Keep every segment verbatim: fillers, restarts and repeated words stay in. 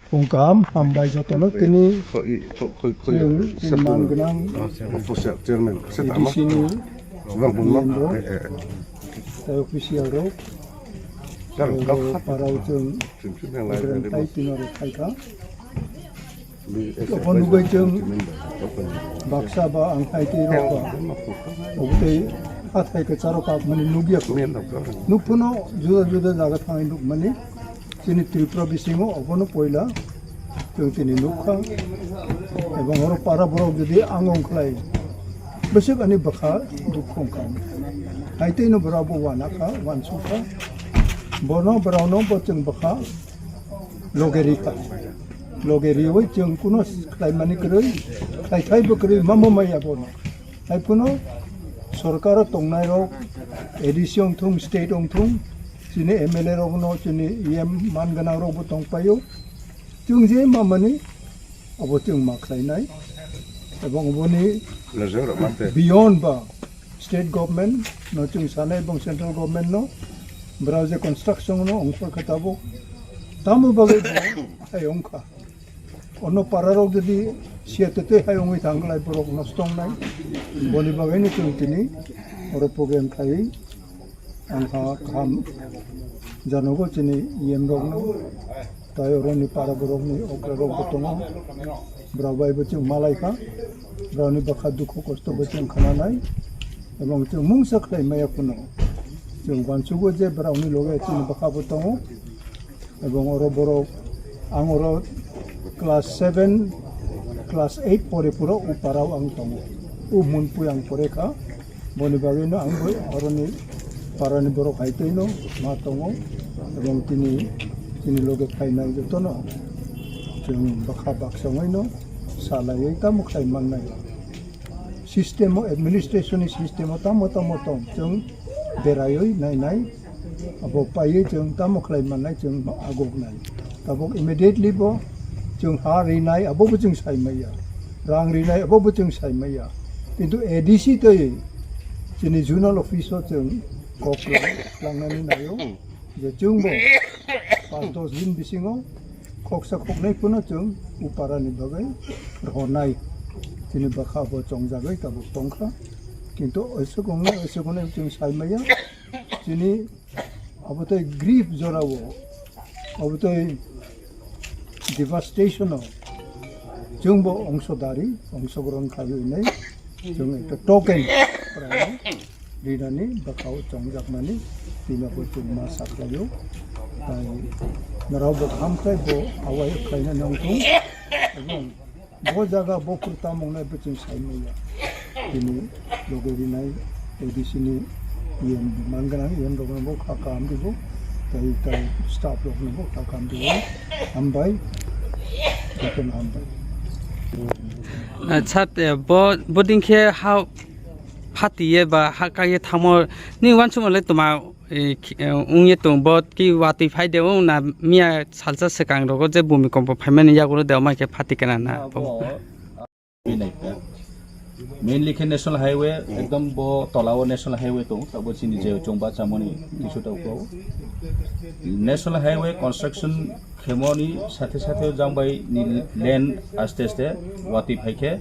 Phung kaham, hambai jotono tini Khoi, khoi, khoi, khoi. Chwng, chwng man gwnang Official chairman, se tama. A D C ni Bang bun ma? Member. Eh, eh. Tei official rok. Kar, Tei kar, kar. Parao chwng Chwng, chwng, nang lai, Reverend lai, tai lai. Tino rok khai kha. Bi, eh, Obo eh, nugui chwng eh, baksa ba ang hai tei rok ba. Obo tei hathai kwcharo kak mani nugya kho. Nugphano juda juda jaga thangwi nukmani. Chini Tripura bisingo obono poila chwng tini nukha. Ebong oro para borok jodi ang ongkhlai, bwswk ani bwkha dukhu wngkha. Hai tei no borok bo wana kha, wansuk kha. Bono borok no bo chwng bwkha loge ri kha. Loge riwi chwng kuno khlaimani kwrwi, khlai thai bo kwrwi, mamo maya bono. Hai phano sorkaro tongnai rok, A D C wngthung, state wngthung, chini M L A rokno, chini E M man gwnang rokbo tongpaio. Chwng je mamani abo chwng ma khlainai. Ebong oboni Lajang rok mate. Beyond ba state government no chwng sanai ebong central government no, brao je construction no ongkhor kha tabuk. Tamo bagwi bo hai ongkha. Ono pararok jodi siya tete hai ongwi thanglai borok nosto wngnai. Boni bagwino chwng tini oro program khai ang ha kaham janogo chini E M rokno. Tai oroni para borokni okra rokbo tongo. Borok bai bo chwng malai kha. Borokni bwkha dukhu kosto bo chwng khananai. Ebong chwng mungsa khlai maya phano chwng uansugo je borokni loge chini bwkha bo tongo. Ebong oro borok, ang oro class seven, class eight pore puro u parao ang tongo. U Munpui ang pore kha. Boni bagwino ang bo oroni parani borok hai tei no ma tongo. Ebong tini, tini loge phainai jotono chwng bwkha baksa wngwi no salaiwi tamo khlai mannai. System o, administration ni system o tamo tamo tong chwng beraiwi nainai. Abo paiwi chwng tamo khlai mannai chwng aguknai. Tabuk immediately bo chwng ha rinai abo bo chwng sai maya. Rang rinai abo bo chwng sai maya. Kintu A D C tei chini zonal office o chwng kok lang-, langnani naio je chwng bo panch dos din bisingo khoksa khoknai phano chwng u parani bagwi rwnai. Chini bwkha bo chongjagwi tabuk tongkha. Kintu oisuk wngnai oisuk wngnai chwng sai maya. Chini Abo tei grief jorao, abo tei devastation o chwngbo ongsodari, ongsogoron khlaiwi hinwi chwng ekta token rinani bwkhao chongjakmani tino bo chwng ma sakhlaio. Tai norok bo kaham khlai bo awai khlainani wngthung. Ebong Bo jaga bo kwrwi tamo wngnai bo chwng sai manya. Tini loge rinai A D C ni E M man gwnang E M rokno bo kha kaham rigo. Tai tai staff rokno bo kha kaham rigo. Hambai. Jotono hambai. Acha, te bo, bo dingkhe ha phatiye ba ha kaiye thangmo ni wansukma le toma. Eh, khi-, eh, wngye tong bo ki watwi phai de wng na miya salsa swkang rogo je bumi kompo phaimani yagulo de omai khe phati kana na bo. Mainly khe national highway ekdom bo tola o national highway tong tabo chini je chongba chamoni kisu tau ko national highway construction khemoni sathe sathe jang bai ni lane aste aste watwi phai khe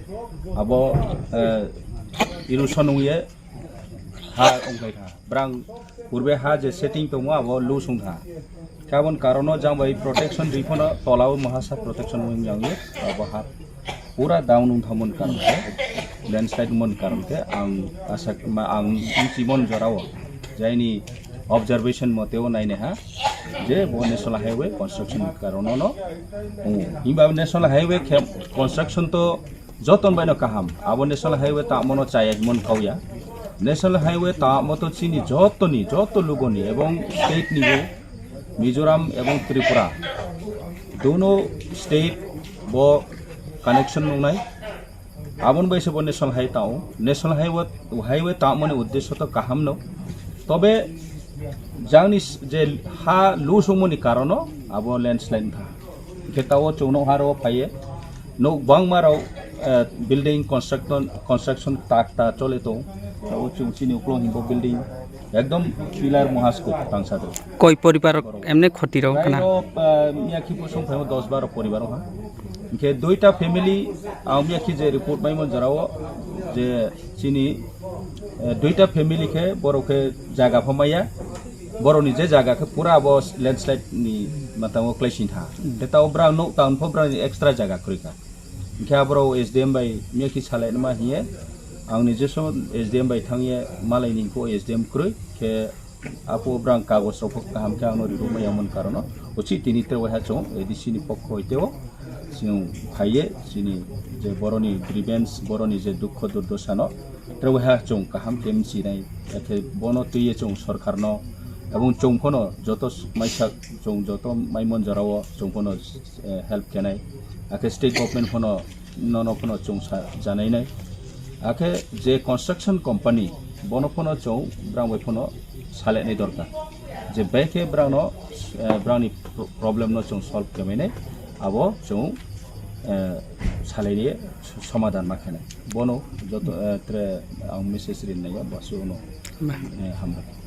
abo, eh, erosion wngye ha wngkhai kha. Brang purbe ha je setting tongmo abo loose wngkha. Khe aboni karono jang bai protection rwi phano tola o mahasa protection wngya wngwi abo ha pura down wngthamoni karon khe, landslide wngmani karon khe ang asa ma ang bumchimon jorao jaini observation moteo nainaiha je bo national highway construction ni karono no wngo. Himba national highway khe construction to Joton baino kaham, abo national highway tamo no chaya himon kauya. National highway tamo to chini jotoni, joto lugoni ebong state ni bo Mizoram ebong Tripura dono state bo connection nungnai. Abon bai se bo national highway tao. National highway, highway tamo ni uddesho to kaham no. Tobe jangni s-, je ha loose wngmani karono abo landslide wngkha. Hingke tao chwngno haro phaiye. Nok bangma rok, eh, building construction, construction ta, ta chole tong. Tao chwng chini uklok himbo building ekdom pillar muhasko tangsa do. Koi poribar rok emne khoti rok khana? Kaino, eh, Miyakhi bo song phaimo dos baro poribar wngkha. Hinkhe duita family, ang miyakhi je report maimo jorao je chini, eh, duita family khe borok khe jaga pho maya, borokni je jaga khe pura abo landslide ni matango klai sing tha. Hinkhe tao brang nuk town pho brang extra jaga kwrwi kha. Hinkhe aborok S D M bai miyakhi salai ma hiye, ang nijeso S D M bai thangye malai ni kho S D M kwrwi khe apo brang kagoj rok kaham khe ano rirok maya mon karono. Uchi tini tei waha chong A D C ni pokho hoite o chwng phaiye chini je boroni grievance, boroni je dukho durdosa no tei waha chong kaham khe mchinai, akhe bono twiye chong sorkar no ebong chong phono joto maisa chong joto maimon jorao chong phono, eh, help khenai, akhe state government phono nono phono chwng sa janainai. Akhe je construction company bono phono chwng brang bai phono salenai dorkar. Je bai khe brang no, eh, brang ni pro-, problem no chwng solve kemainai. Abo chwng, eh, salai somadan ma khenai. Bono joto, eh, tre ang message rin nai ba suno, eh, hambai.